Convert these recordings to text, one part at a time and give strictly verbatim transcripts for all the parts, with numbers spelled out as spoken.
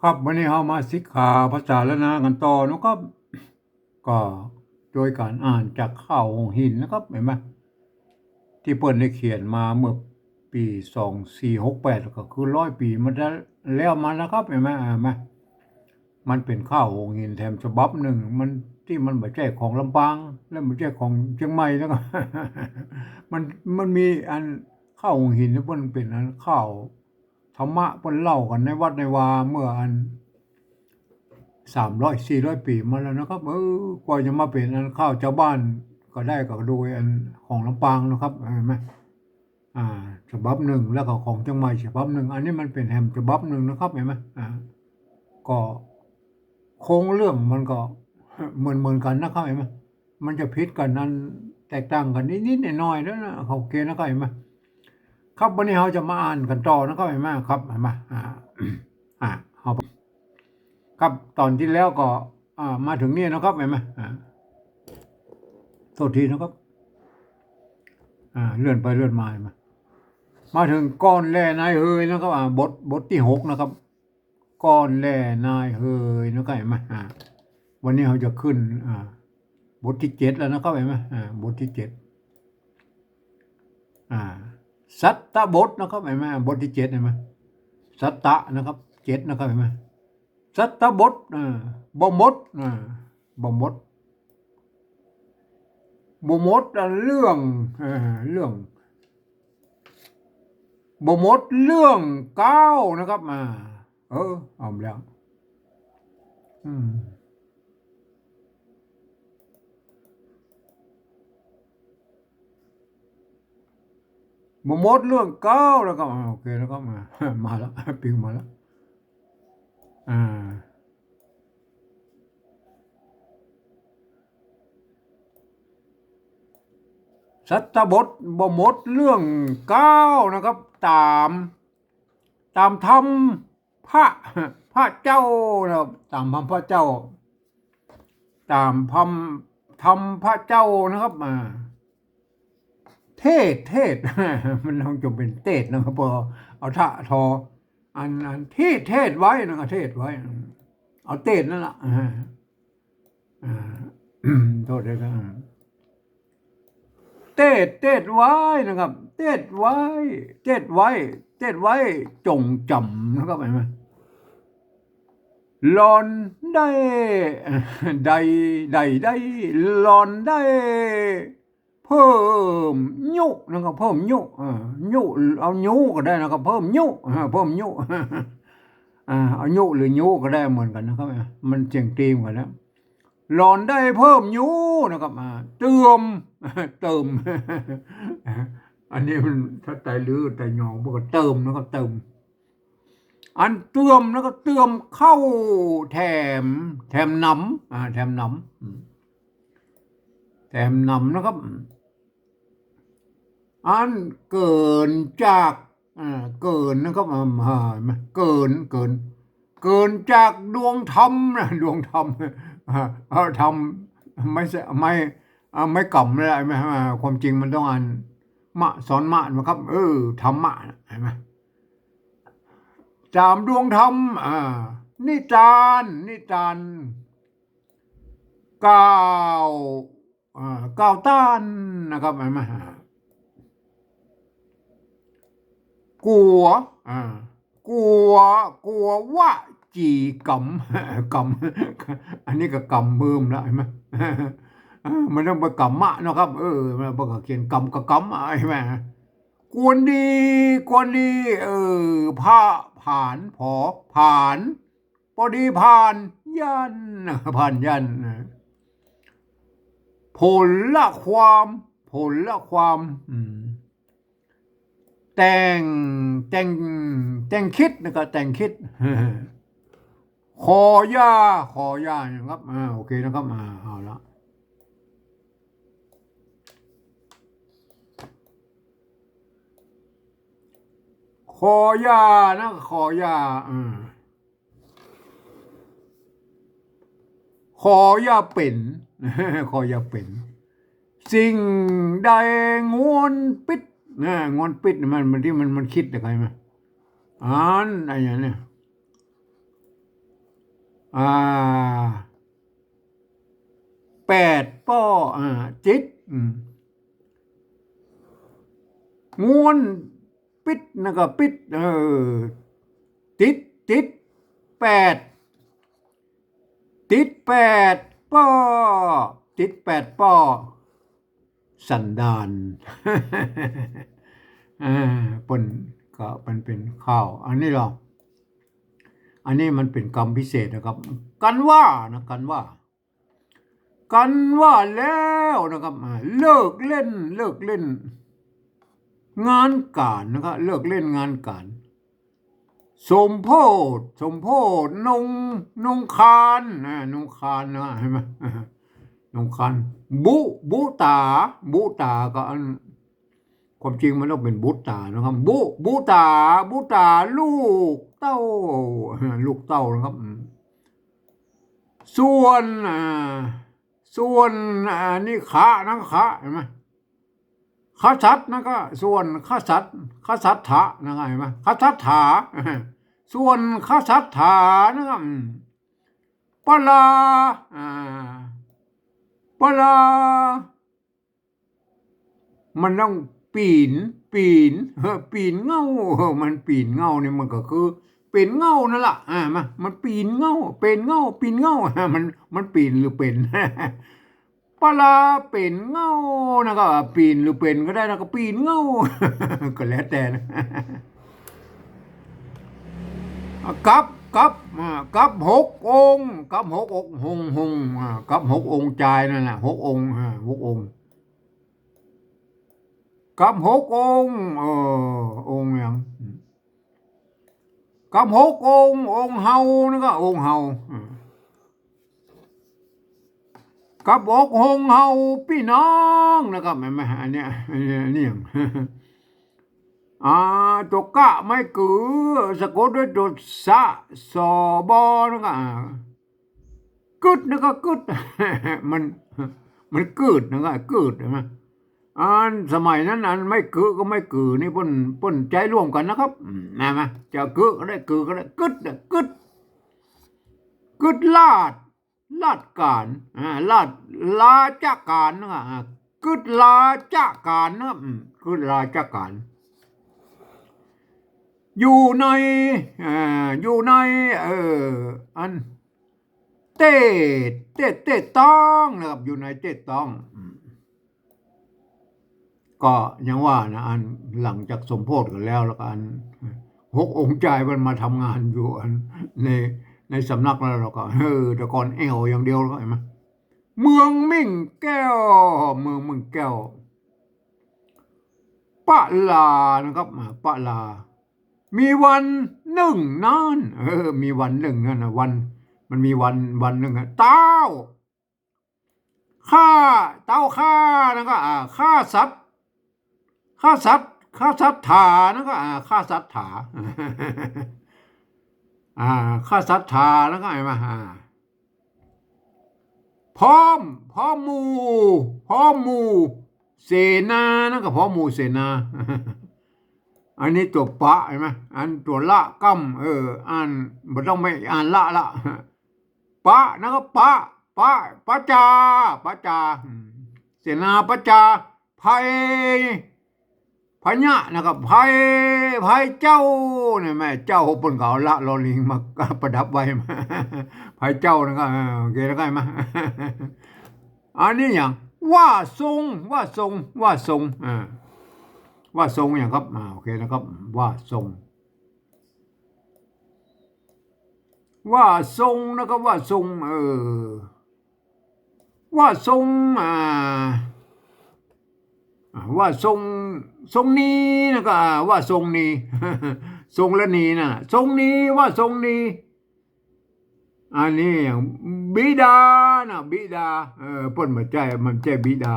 ครับ วันนี้เฮามาศึกษาภาษาล้านนากั๋นต่อเนาะครับ ก็โดยก๋านอ่านจากข่าวหงส์หินนะครับ หันก่อ ตี้เปิ้นได้เขียนมาเมื่อปี๋สองสี่หกแปด ก็คือร้อยปี๋มาแล้ว มานะครับ หันก่อ อ่า มา มันเป๋นข่าวหงส์หินแถมฉบับนึ่ง มัน ตี้มันบ่ใจ้ของลำปาง และบ่ใจ้ของเจียงใหม่ แล้วก็ มัน มันมีอันข่าวหงส์หินนี่เปิ้นเป๋นอันข่าวธรรมะ เปิ้นเล่ากั๋นในวัดในวาเมื่ออันสามร้อยสี่ร้อยปี๋มาแล้วนะครับ เออ กว่าจะมาเป๋นอันข่าวจาวบ้านก็ได้ก็โดยอันของลำปางนะครับ หันก่อ อ่า ฉบับนึ่ง แล้วก็ของเจียงใหม่ฉบับนึ่ง อันนี้มันเป๋นแถมฉบับนึ่งนะครับ หันก่อ อ่า ก็โครงเรื่องมันก็เหมือนๆ กั๋นนะครับ หันก่อ มันจะผิดกั๋นอันแตกต่างกั๋นนิดๆ หน้อยๆ เต้านั้น โอเคนะครับ หันก่อ ครับ วันนี้เฮาจะมาอ่านกั๋นต่อนะครับ หันก่อ ครับ หันก่อ อ่า อ่า เฮา ครับ ต๋อนตี้แล้วก็ อ่า มาเถิงนี่นะครับ หันก่อ อ่า โต้ษทีนะครับ อ่า เลื่อนไปเลื่อนมา หันก่อ มาเถิงก่อนแลนายเฮยนะครับ อ่า บท บทตี้หกนะครับ ก่อนแลนายเฮยนะครับ หันก่อ อ่า วันนี้เฮาจะขึ้น อ่า บทตี้เจ็ดแล้วนะครับ หันก่อ อ่า บทตี้เจ็ด อ่า สัตตบทนะครับ หันก่อ บทตี้เจ็ด หันก่อ สัตตะนะครับ เจ็ดนะครับ หันก่อ สัตตบท อ่า บ่หมด อ่า บ่หมด บ่หมด อ่า เรื่อง อ่า เรื่อง บ่หมดเรื่องเก๊านะครับ อ่า เออ เอาแล้ว อืม บ่หมดเรื่องเก๊านะครับ อ่า โอเคนะครับ อ่า มาแล้ว ปิ๊งมาแล้ว อ่า สัตตบท บ่หมดเรื่องเก๊านะครับ ต๋าม ต๋ามธรรมพระ พระเจ้านะครับ ต๋ามธรรมพระเจ้า ต๋ามธรรม ธรรมพระเจ้านะครับ อ่า เทศน์ เทศน์ มันต้องจงเป๋นเตศน์นะครับ ปอเอาทะทอ อัน อันตี้เทศน์ไว้นะครับ เทศน์ไว้ เอาเตศน์นั่นละ อ่า อ่า โต้ษด้วยครับ เตศน์ เตศน์ไว้นะครับ เตศน์ไว้ เตศน์ไว้ เตศน์ไว้ จงจ๋ำนะครับ หันก่อ หล่อนได้ ได้ ได้ ได้ หล่อนได้ เพิ่มยุนะครับ เพิ่มยุ เออ ยุ เอายุก็ได้นะครับ เพิ่มยุ เออ เพิ่มยุ อ่า เอายุหรือยุก็ได้เหมือนกั๋นนะครับ มันเสียงตรีเหมือนกั๋นนะ หล่อนได้เพิ่มยุนะครับ อ่า เติม เติม อันนี้มันถ้าไตลื้อไตยอง พวกก็เติมนะครับ เติม อันเติมนะครับ เติมเข้าแถม แถมหนำ อ่า แถมหนำ อืม แถมหนำนะครับ อันเกินจาก อ่า เกินนะครับ อ่า เห็นก่อ เกิน เกิน เกินจากดวงธรรมนะ ดวงธรรม อ่า เอาธรรม ไม่ใช่ ไม่ อ่า ไม่กำเลย ไม่ อ่า ความจริงมันต้องอัน มะ ซ้อนมะนะครับ เออ ธรรมะนะ หันก่อ ต๋ามดวงธรรม อ่า นิตาน นิตาน กล่าว อ่า กล่าวต้านนะครับ หันก่อ กั๋ว อ่า กั๋ว กั๋ววจีกรรม กรรม อันนี้ก็กรรมเพิ่มแล้ว หันก่อ อ่า มันต้องไปกรรมะนะครับ เออ มันก็เขียนกรรมกับกรรมะ หันก่อ ควรดี ควรดี เออ พระผาน ผอ ผาน ปอดีผ่านยัน ผ่านยันนะ ผลละความ ผลละความ อืม แต่ง แต่ง แต่งคิดนะครับ แต่งคิด ขออย่า ขออย่านะครับ อ่า โอเคนะครับ อ่า เอาละ ขออย่านะ ขออย่า อ่า ขออย่าเป๋น ขออย่าเป๋น สิ่งใดงวนปิ๊ด นะ งวนปิ๊ด มัน มันตี้มัน มันคิดนะ ใครมา อัน อันอย่างเนี้ย อ่า แปดป้อ อ่า จิต อืม งวนปิด นะก็ปิด เออ ติด ติด แปด ติดแปดป้อ ติดแปดป้อ สันดาน เออ เปิ้นก็มันเป๋นข่าว อันนี้ลอ อันนี้มันเป๋นกำพิเศษนะครับ กันว่านะ กันว่า กันว่าแล้วนะครับ อ่า เลิกเล่น เลิกเล่น งานก๋านนะครับ เลิกเล่นงานก๋าน สมโพธิ สมโพธิ นง นงคาน นะ นงคานนะ หันก่อ นงคาน บุ บุต๋า บุต๋าก็อัน ความจริงมันต้องเป๋นบุต๋านะครับ บุ บุต๋า บุต๋า ลูกเต้า ลูกเต้านะครับ อืม ส่วน อ่า ส่วน อ่า นี่ขะนะ ขะ หันก่อ ขะสัตว์นะก็ ส่วนขะสัตว์ ขะสัตถะนะก็ หันก่อ ขะสัตถา ส่วนขะสัตถานะก็ อืม ปลา อ่า ปลา มันต้องปี๋น ปี๋น เออ ปี๋นเหง้า เออ มันปี๋นเหง้านี่มันก็คือ เป๋นเหง้านั่นล่ะ อ่า มา มันปี๋นเหง้า เป๋นเหง้า ปี๋นเหง้า อ่า มัน มันปี๋นหรือเป๋น ปลาเป๋นเหง้านะก็ ปี๋นหรือเป๋นก็ได้นะ ก็ปี๋นเหง้า ก็แล้วแต่นะ กับ กับ อ่า กับหกองค์ กับหกองค์ หง หง อ่า กับหกองค์จายนั่นแหละ หกองค์ อ่า หกองค์ กับหกองค์ เออ องค์หยัง กับหกองค์ องค์เฮานะก็ องค์เฮา อืม กับหกองค์เฮาปี้น้องนะครับ หันก่อ อันเนี้ย อันเนี้ย อันนี้หยัง อ่า ตั๋วกะไม้กือ สะกดด้วยตั๋วสะ สอ บอ นะก็ อ่า กึดนะก็กึด มัน มันกึดนะก็กึด หันก่อ อันสมัยนั้น อันไม้กือกับไม้กือนี่เปิ้น เปิ้นใจ๊ร่วมกั๋นนะครับ อืม หันก่อ จะกือก็ได้ กือก็ได้ กึดนะ กึด กึดลาด ลาดก๋าน อ่า ลาด ลาจะก๋านนะ อ่า กึดลาจะก๋านนะ อืม กึดลาจะก๋าน อยู่ใน อ่า อยู่ใน เอ่อ อัน เต๊ เต๊ เต๊ต๊องนะครับ อยู่ในเต๊ต๊อง อืม ก็ยังว่านะ อันหลังจากสมโพธิกั๋นแล้ว แล้วก็อันหกองค์จายมันมาทำงานอยู่อันใน ในสำนักแล้ว แล้วก็ เออ แต่ก่อนแอ่วอย่างเดียว แล้วก็หันก่อ เมืองมิ่งแก้ว เมืองมิ่งแก้ว ปะลานะครับ อ่า ปะลา มีวันนึ่งนั้น เออ มีวันนึ่งนั้นนะ วัน มันมีวัน วันนึ่งอะ เต๊า ข้า เต๊าข้านะก็ อ่า ข้าสัตว์ ข้าสัตว์ ข้าสัตถานะก็ อ่า ข้าสัตถา อ่า ข้าสัตถานะก็ หันก่อ อ่า พร้อม พร้อมหมู่ พร้อมหมู่เสนานะก็ พร้อมหมู่เสนา อันนี้ตั๋วปะ หันก่อ อันตั๋วละก้ำ เออ อ่าน บ่ต้องไปอ่านละละ ปะนะก็ปะ ปะ ปะจา ปะจา อืม เสนาปะจา ไพ ไพยะนะก็ ไพ ไพเจ้า เนี่ย แม่เจ้าเปิ้นก็เอาละลอลิงมาประดับไว้ ไพเจ้านะก็ เออ โอเค แล้วก็หันก่อ อันนี้หยัง ว่าทรง ว่าทรง ว่าทรง อ่า ว่าทรงหยังครับ อ่า โอเคนะครับ ว่าทรง ว่าทรงนะครับ ว่าทรง เออ ว่าทรง อ่า อ่า ว่าทรง ทรงนี้นะก็ อ่า ว่าทรงนี้ ทรงละนี้นะ ทรงนี้ ว่าทรงนี้ อันนี้หยัง บิดานะ บิดา เออ เปิ้นบ่ใจ้ มันใจ้บิดา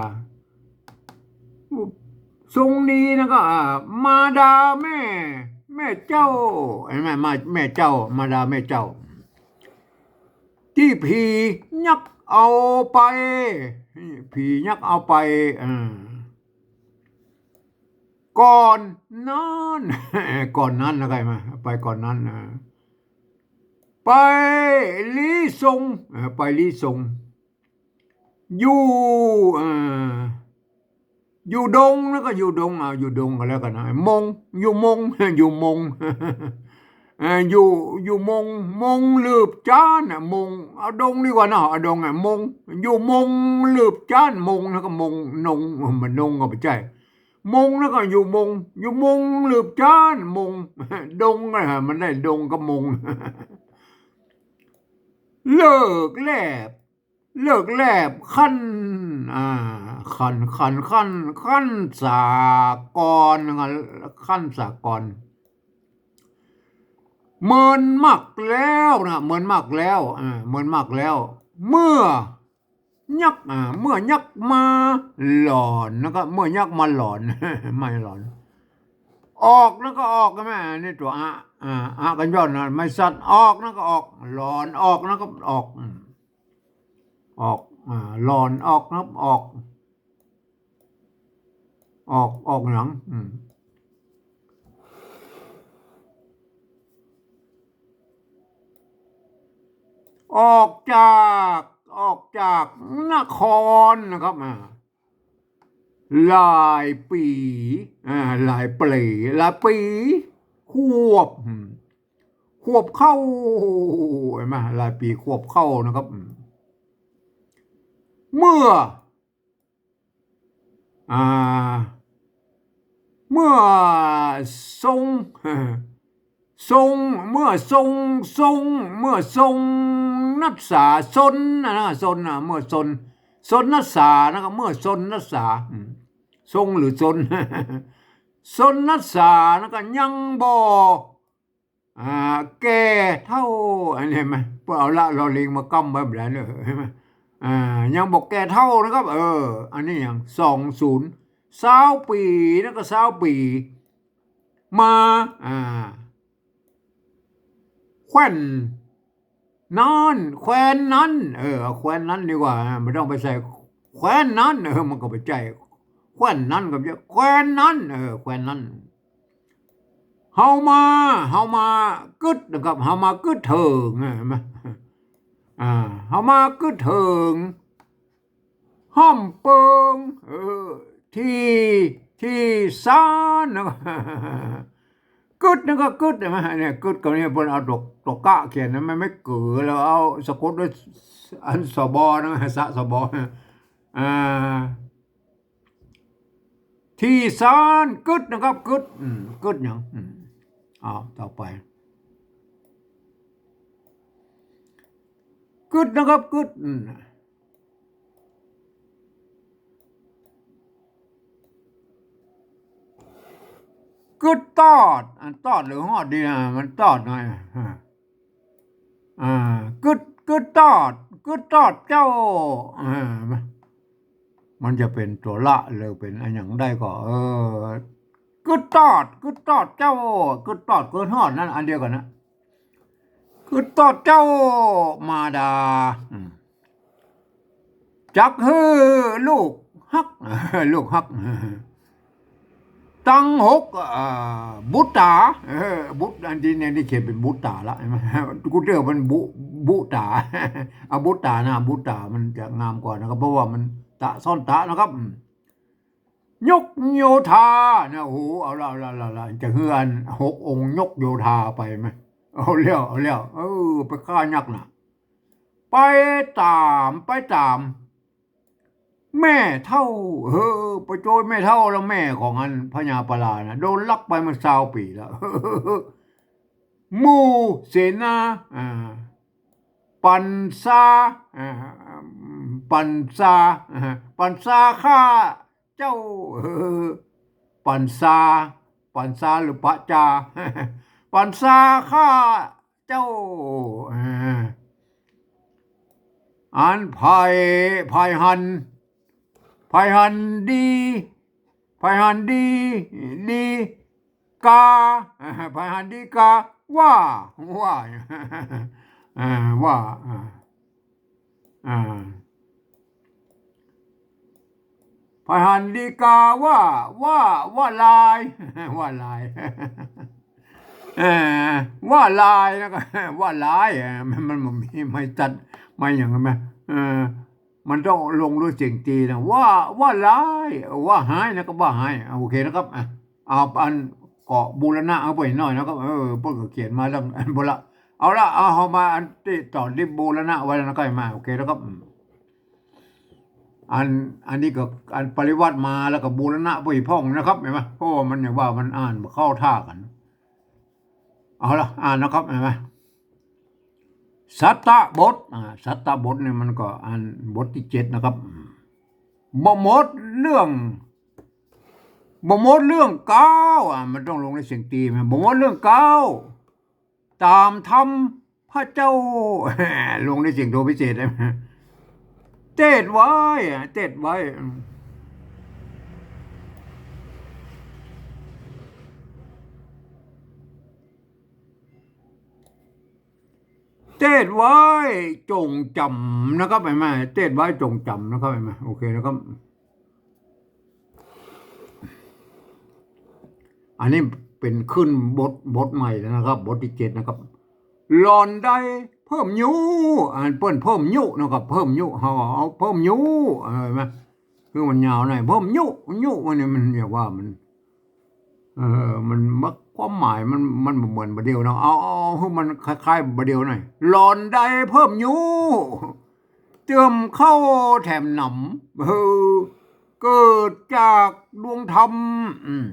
ทรงนี้นะก็ อ่า มารดาแม่ แม่เจ้า หันก่อ มา แม่เจ้า มารดาแม่เจ้า ตี้ผียักเอาไป ผียักเอาไป อ่า ก่อนนั้น ก่อนนั้นนะ ใค่มา ไปก่อนนั้นนะ ไปลี้ซง เอ่อ ไปลี้ซง อยู่ เอ่อ อยู่ดงนะก็อยู่ดง อ่า อยู่ดงก็แล้วกั๋นนะ มง อยู่มง อยู่มง เอ่อ อยู่ อยู่มง มงลืบจ๊านน่ะ มง เอาดงดีกว่าเนาะ เอาดงอ่ะ มง อยู่มงลืบจ๊าน มงนะก็มง นง มันนงก็บ่ใจ้ มงนะก็อยู่มง อยู่มงลืบจ๊าน มง ดงอะ มันได้ดงกับมง เลิกแลบ เลิกแลบขั้น อ่า ขั้น ขั้น ขั้น ขั้นสากลนะครับ ขั้นสากล เมินมากแล้วนะ เมินมากแล้ว อ่า เมินมากแล้ว เมื่อยัก อ่า เมื่อยักมาหลอนนะครับ เมื่อยักมาหลอน ไม่หลอน ออกนะก็ออก ใจ้ไหม นี่ตั๋วอะ อ่า อะกั๋นยอดนะ ไม้สัตว์ ออกนะก็ออก หลอน ออกนะก็ออก อืม ออก อ่า หลอน ออกนะ ออก ออก ออกหยัง อืม ออกจาก ออกจากนครนะครับ อ่า หลายปี๋ อ่า หลายปี๋ หลายปี๋ ขวบ อืม ขวบเข้า เห็นไหม หลายปี๋ขวบเข้านะครับ อืม เมื่อ อ่า เมื่อทรง ทรง เมื่อทรง ทรง เมื่อทรงนัสสา ทรงนะนะ ทรงนะ เมื่อทรง ทรงนัสสานะก็ เมื่อทรงนัสสา อืม ทรงหรือทรง ทรงนัสสานะก็ยังบ่ อ่า แก่เฒ่า อันนี้เห็นไหม เปิ้นเอาละลอลิงมาก้ำไว้แบบนั้นเนอะ เห็นไหม อ่า ยังบ่แก่เฒ่านะครับ เออ อันนี้ยัง สองศูนย์ ซาวปี๋นะก็ ซาวปี๋ มา อ่า แคว่นนั้น แคว่นนั้น เออ เอาแคว่นนั้นดีกว่า ไม่ต้องไปใส่แคว่นนั้น เออ มันก็บ่ใจ้ แคว่นนั้นก็บ่ใจ้ แคว่นนั้น เออ แคว่นนั้น เฮามา เฮามากึ๊ดนะครับ เฮามากึ๊ดเถิง เห็นไหม อ่า เฮามากึ๊ดเถิง ฮ่อมเปิง เออ ตี้ ตี้ซานนะ กึ๊ดนะก็กึ๊ด เห็นไหม เนี่ย กึ๊ดกับเนี่ย เปิ้นเอาตั๋ว ตั๋วกะเขียนนะ มันไม่เก๋อ แล้วเอาสะกดด้วยอัน สบ นะ สะ สบ อ่า ตี้ซานกึ๊ดนะครับ กึ๊ด อืม กึ๊ดหยัง อืม อ้าว ต่อไป กึ๊ดนะครับ กึ๊ด อืม กึ๊ดตอด อันตอดหรือฮอดดีนะ มันตอดหน่อย อ่า อ่า กึ๊ด กึ๊ดตอด กึ๊ดตอดเจ้า อ่า มันจะเป๋นตั๋วละหรือเป๋นอะหยังได้ก็ เออ กึ๊ดตอด กึ๊ดตอดเจ้า กึ๊ดตอด กึ๊ดฮอดนั่นอันเดียวกั๋นนะ กึ๊ดตอดเจ้ามาดา อืม จักหื้อลูกฮัก ลูกฮัก ตังหก อ่า บุตต๋า เออ บุตต๋า อันตี้เนี่ย นี่เขียนเป๋นบุตต๋าละ เห็นไหม กูเตื้อมันบุ บุตต๋า เอาบุตต๋านะ บุตต๋ามันจะงามกว่านะครับ เพราะว่ามันตะซ้อนตะนะครับ อืม ยกโยธานะ โอ้โห เอาละ เอาละ เอาละ จะหื้ออันหกองค์ยกโยธาไปไหม เอาแล้ว เอาแล้ว เออ ไปฆ่ายักษ์นะ ไปต๋าม ไปต๋าม แม่เฒ่า เออ ไปโจยแม่เฒ่า แล้วแม่ของอันพญาปลานะโดนลักไปมาซาวปี๋แล้ว หมู่เสนา อ่า ปันซา อ่า ปันซา อ่า ปันซาข้าเจ้า เออ ปันซา ปันซาหรือปะจา ปันซาข้า เจ้า อ่า อันไผ ไผหัน ไผหันดี ไผหันดี ดีกา อ่า ไผหันดีกา ว่า ว่า อ่า ว่า อ่า อ่า ไผหันดีกาว่า ว่า ว่าลาย ว่าลาย เออ ว่าลายนะก็ ว่าลาย เออ มัน มันบ่มีไม้ตัด ไม้หยังหันก่อ เออ มันต้องลงด้วยเสียงตีนะ ว่า ว่าลาย ว่าหายนะก็ว่าหาย อ่ะ โอเคนะครับ อ่ะ เอาอันก็บูรณะเอาไปหน่อยนะครับ เออ เปิ้นก็เขียนมาตั้ง อันโบราณ เอาละ เอา เอามาอันตี้ต๋อนตี้บูรณะไว้แล้วนะ ก็มา โอเคนะครับ อืม อัน อันนี้ก็ อันปริวรรตมาแล้วก็บูรณะไปพ่องนะครับ หันก่อ เพราะว่ามันอย่างว่ามันอ่านบ่เข้าท่ากั๋น เอาละ อ่านนะครับ หันก่อ สัตตบท อ่า สัตตบทนี่มันก็อันบทตี้เจ็ดนะครับ บ่หมดเรื่อง บ่หมดเรื่องเก๊า อ่า มันต้องลงในเสียงตี บ่หมดเรื่องเก๊า ต๋ามธรรมพระเจ้า ลงในเสียงโทพิเศษ เตศน์ไว้ อ่า เตศน์ไว้ อืม เตศน์ไว้จงจ๋ำนะครับ หันก่อ เตศน์ไว้จงจ๋ำนะครับ หันก่อ โอเคนะครับ อันนี้เป๋นขึ้นบท บทใหม่แล้วนะครับ บทตี้เจ็ดนะครับ หล่อนได้เพิ่มยู อ่า เปิ้นเพิ่มยูนะครับ เพิ่มยู เฮาเอาเพิ่มยู เออ หันก่อ คือมันยาวหน่อย เพิ่มยู ยู มันนี่มันอย่างว่ามัน เออ มันมัก ความหมายมัน มันบ่เหมือนบ่าเดี่ยวเนาะ เอา เอา เอาหื้อมันคล้ายๆบ่าเดี่ยวหน่อย หล่อนได้เพิ่มยู เติมเข้าแถมหนำ เออ เกิดจากดวงธรรม อืม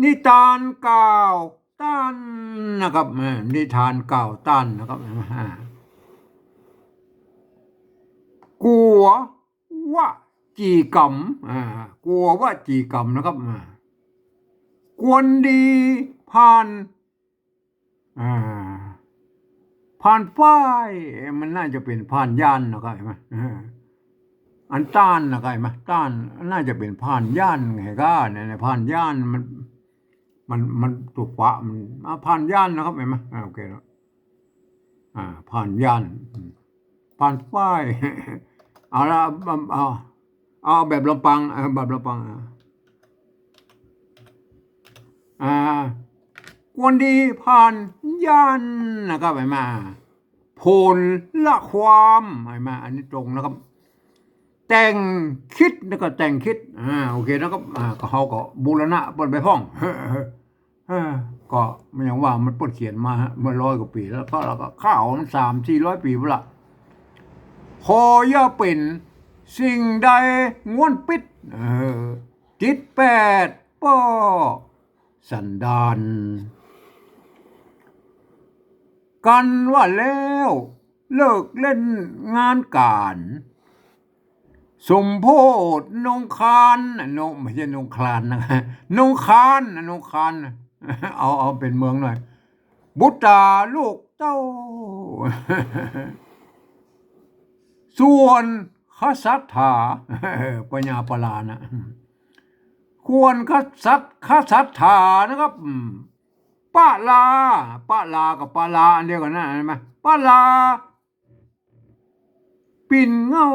นิทานกล่าวต้านนะครับ เออ นิทานกล่าวต้านนะครับ อ่า กั๋ว วจีกรรม อ่า กั๋ววจีกรรมนะครับ อ่า ควรดีผ่าน อ่า ผ่านฝ้าย มันน่าจะเป๋นผ่านย่านนะครับ หันก่อ อ่า อันต้านนะครับ หันก่อ ต้าน น่าจะเป๋นผ่านย่านไงก้า เนี่ย เนี่ย ผ่านย่านมัน มัน มันตั๋วปะมัน อ่า ผ่านย่านนะครับ หันก่อ อ่า โอเคแล้ว อ่า ผ่านย่าน อืม ผ่านฝ้าย เอาละ เอา เอา เอาแบบลำปาง เออ แบบลำปาง อ่า อ่า ควรดีผ่านย่านนะครับ หันก่อ ผลละความ หันก่อ อันนี้ตรงนะครับ แต่งคิดแล้วก็แต่งคิด อ่า โอเคนะครับ อ่า ก็เฮาก็บูรณะเปิ้นไปพ่อง เออ ก็มันอย่างว่ามันเปิ้นเขียนมาฮะ เมื่อร้อยกว่าปี๋แล้ว ก็ แล้วก็ข้าวมันสามสี่ร้อยปี๋พุ้นละ ขออย่าเป๋นสิ่งใดง่วนปิ๊ด เออ จิตแปดป้อสันดาน กันว่าแล้วเลิกเล่นงานก๋าน สมโพธินงคาน นง ไม่ใช่นงคลานนะ นงคาน นงคาน เอา เอาเป๋นเมืองหน่อย บุตราลูกเต้า ส่วนคสัตถา พญาปลานะ ควรคสัต คสัตถานะครับ อืม ปลา ปลากับปลาร้าอันเดียวกั๋นนะ หันก่อ ปลา ปิ่นเหง้า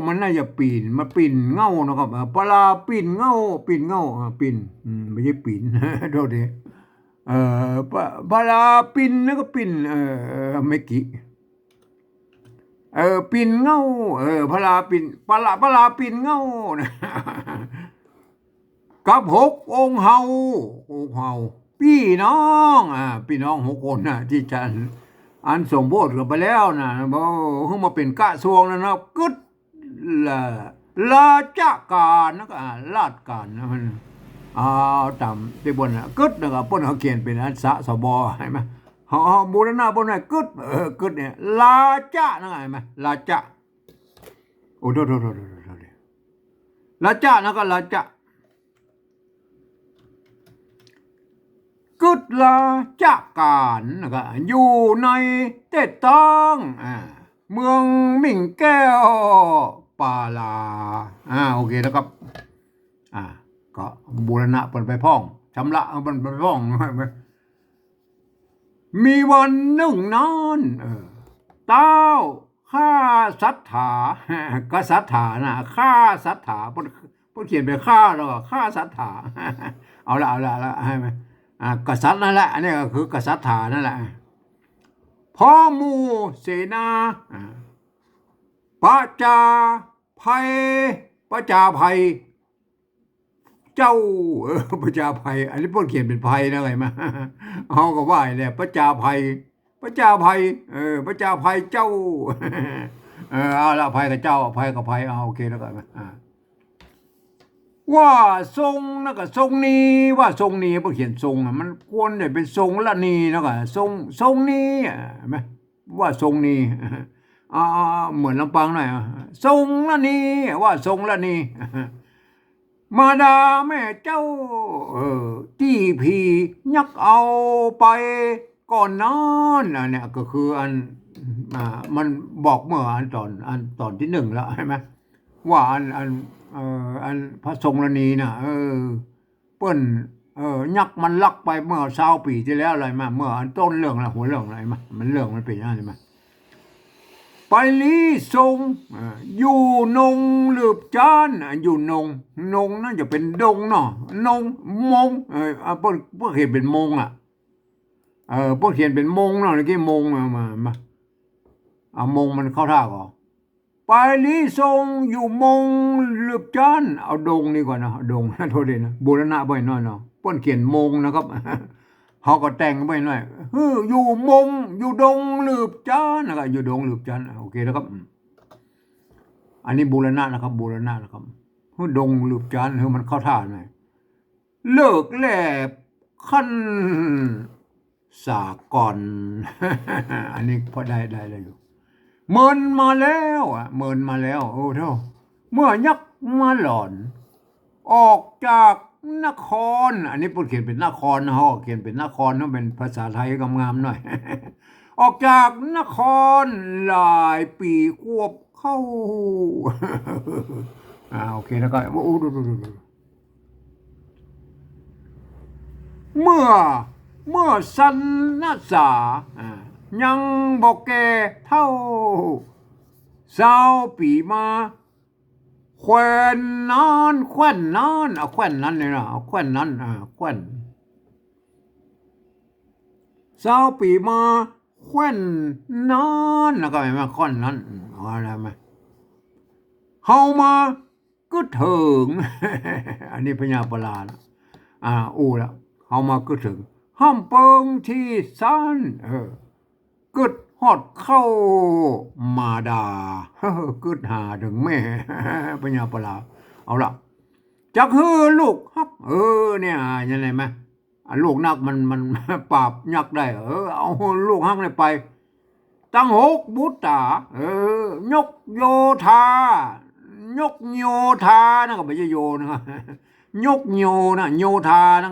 มันน่าจะปิ่น มันปิ่นเหง้านะครับ เออ ปลาปิ่นเหง้า ปิ่นเหง้า เออ ปิ่น อืม ไม่ใช่ปิ่น โทษที เออ ปลา ปลาปิ่นแล้วก็ปิ่น เออ เออ เมื่อกี้ เออ ปิ่นเหง้า เออ ปลาปิ่น ปลา ปลาปิ่นเหง้านะ กับหกองค์เฮา องค์เฮา ปี้น้อง อ่า ปี้น้องหกคนน่ะ ตี้จะอัน อันสมโพธิกั๋นไปแล้วน่ะ บ่หื้อมาเป๋นกระทรวงแล้วนะ กึ๊ดละ ราชก๋านนะ อ่า ราชก๋านนะ มัน เอาต๋ามตี้เปิ้นน่ะ กึ๊ดนะ ก็เปิ้นเอาเขียนเป๋นอัน ส ส บ หันก่อ เฮา เฮาบูรณะเปิ้นน่ะ กึ๊ด เออ กึ๊ดเนี่ย ราชนะ หันก่อ ราช โอ้ โทษ โทษ โทษ โทษ โทษ ราชนะ ก็ราช กึ๊ดราชก๋านนะก็ อยู่ในเต๊ะต้อง อ่า เมืองมิ่งแก้วปาลา อ่า โอเคนะครับ อ่า ก็บูรณะเปิ้นไปพ่อง ชำระเอาเปิ้นไปพ่อง มีวันนึ่งนาน เออ เต๊าข้าสัตถา กสัตถานะ ข้าสัตถา เปิ้น เปิ้นเขียนเป๋นข้าแล้วก็ ข้าสัตถา เอาละ เอาละ เอาละ หันก่อ อ่า กษัตริย์นั่นแหละ อันนี้ก็คือกษัตริย์นั่นแหละ พร้อมหมู่เสนา อ่า ประจาภัย ประจาภัย เจ้า เออ ประจาภัย อันนี้เปิ้นเขียนเป๋นภัยนะ หันก่อ เฮาก็ว่าแหละ ประจาภัย ประจาภัย เออ ประจาภัยเจ้า เออ เอาละ ภัยกับเจ้า ภัยกับภัย เอา โอเค แล้วก็ อ่า ว่าทรงนะก็ทรงนี้ ว่าทรงนี้ เปิ้นเขียนทรงอะ มันควรจะเป๋นทรงละนีนะก็ ทรง ทรงนี้ อ่า หันก่อ ว่าทรงนี้ อ่า เหมือนลำปางหน่อย อ่า ทรงละนี ว่าทรงละนี มาดาแม่เจ้า เออ ตี้ผียักษ์เอาไปก่อนนั้น อันเนี้ยก็คืออัน อ่า มันบอกเมื่ออันต๋อน อันต๋อนตี้นึ่งแล้ว หันก่อ ว่าอัน อัน เออ อันพระทรงละนีน่ะ เออ เปิ้น เออ ยักษ์มันลักไปเมื่อซาวปี๋ตี้แล้ว หันก่อ เมื่ออันต้นเรื่องละ หัวเรื่อง หันก่อ มันเรื่องมันเป๋นอย่างนั้น หันก่อ ไปลี้ทรง อ่า อยู่นงหลืบจ๊าน อ่า อยู่นง นงนั่นจะเป๋นดงเนาะ นง มง เออ อ่า เปิ้น เปิ้นเขียนเป๋นมงอะ เออ เปิ้นเขียนเป๋นมงเนาะ เมื่อกี้มง มา มา มา เอามงมันเข้าท่าก่อ ไปลี้ทรงอยู่มงหลืบจ๊าน เอาดงดีกว่าเนาะ ดง โทษทีนะ บูรณะบ่อยหน้อยเนาะ เปิ้นเขียนมงนะครับ เฮาก็แต่งบ่อยหน้อย เออ อยู่มง อยู่ดงหลืบจ๊านนะครับ อยู่ดงหลืบจ๊าน โอเคนะครับ อืม อันนี้บูรณะนะครับ บูรณะนะครับ หื้อดงหลืบจ๊าน หื้อมันเข้าท่าหน่อย เลิกแลบขั้นสากล อันนี้พอได้ ได้แล้วอยู่ เมินมาแล้วอะ เมินมาแล้ว โอ้โธ่ เมื่อยักษ์มาหลอน ออกจากนคร อันนี้เปิ้นเขียนเป๋นนครนะ เฮาเขียนเป๋นนครนะ เป๋นภาษาไทยงามๆหน่อย ออกจากนครหลายปี๋ควบเข้า อ่า โอเค แล้วก็ โอ้ ดู ดู ดู ดู เมื่อ เมื่อสันนสา อ่า ยังบ่แก่เฒ่า ซาวปี๋มา แคว้นนั้น แคว้นนั้น เอาแคว้นนั้นเลยนะ เอาแคว้นนั้น อ่า แคว้น ซาวปี๋มา แคว้นนั้น แล้วก็หันก่อ แคว้นนั้น อืม เอาอะไรมา เฮามากึ๊ดเถิง อันนี้พญาปลานะ อ่า อู้ละ เฮามากึ๊ดเถิง ฮ่ำเปิงตี้สัน เออ กึ๊ดฮอดเข้ามาดา กึ๊ดหาเถิงแม่ พญาปลา เอาละ จักหื้อลูกฮัก เออ เนี่ย หันก่อ อ่ะ ลูกฮักมัน มันปราบยักษ์ได้ เออ เอาลูกฮักเนี่ยไป ตังหกบุตรา เออ ยกโยธา ยกโยธานะ ก็บ่ใจ้โยนะ ยกโยนะ โยธานะ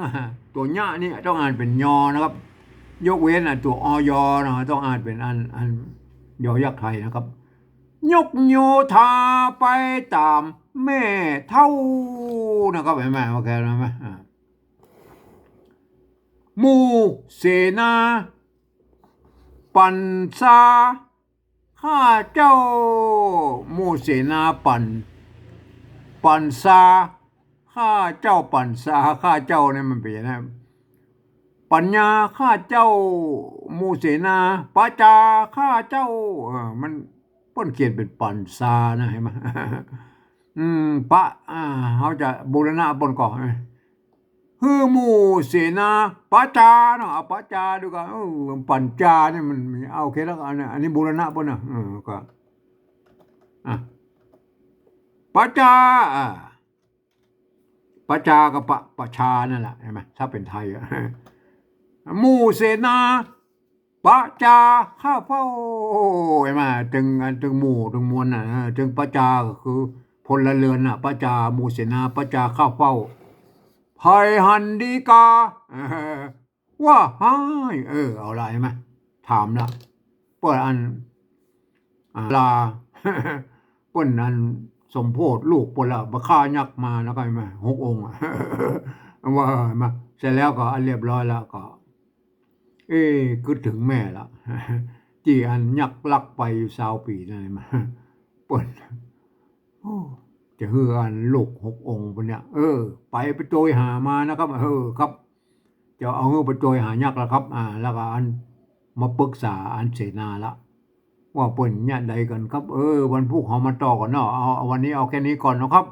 ตั๋วยะนี่ต้องอ่านเป๋นยอนะครับ ยกเว้นอ่ะ ตั๋ว อย นะ ต้องอ่านเป๋นอัน อัน ยอยักษ์ไทยนะครับ ยกโยธาไปต๋ามแม่เฒ่านะครับ หันก่อ โอเค หันก่อ อ่า หมู่เสนา ปั๋นซา ข้าเจ้า หมู่เสนาปั๋น ปั๋นซา ข้าเจ้า ปั๋นซา ข้าเจ้านี่มันเป๋นยังไง ปั๋นญา ข้าเจ้า หมู่เสนา ประจา ข้าเจ้า เออ มัน เปิ้นเขียนเป๋นปั๋นซานะ หันก่อ อืม ปะ อ่า เฮาจะบูรณะเปิ้นก่อ หื้อหมู่เสนา ประจาเนาะ เอาประจาดีกว่า เออ ปั๋นจานี่มัน มัน เอา โอเค แล้วก็อันนี้ อันนี้บูรณะเปิ้นนะ เออ ก็ อ่ะ ประจา อ่า ประจากัปะ ประชานั่นแหละ หันก่อ ถ้าเป๋นไทยอะ หมู่เสนา ประจาข้าเฝ้า หันก่อ ตึง ตึงหมู่ ตึงมวลน่ะ เออ ตึงประจาก็คือพลเรือนน่ะ ประจา หมู่เสนา ประจาข้าเฝ้า ใผหันฎีกา เออ ว่าฮ้าย เออ เอาละ หันก่อ ถามละ เปิ้นอัน อ่า ลา เปิ้นอันสมโภชลูกเปิ้นละบ่าฆ่ายักษ์มาแล้วก็หันก่อ หกองค์อะ ว่าหันก่อ เสร็จแล้วก็อันเรียบร้อยแล้วก็ เอ๊ะ กึ๊ดเถิงแม่ละ ตี้อันยักษ์ลักไปอยู่ซาวปี๋นั่นหันก่อ เปิ้น โอ้ จะหื้ออันลูกหกองค์เปิ้นเนี่ย เออ ไป ไปโตยหามานะครับ เออ ครับ จะเอาหื้อไปจ้อยหายักษ์ละครับ อ่า แล้วก็อันมาปรึกษาอันเสนาละ ว่าเปิ้นเยียะใดกั๋นครับ เออ วันพูกเฮามาต่อกั๋นเนาะ เอา เอาวันนี้เอาแค่นี้ก่อนเนาะครับ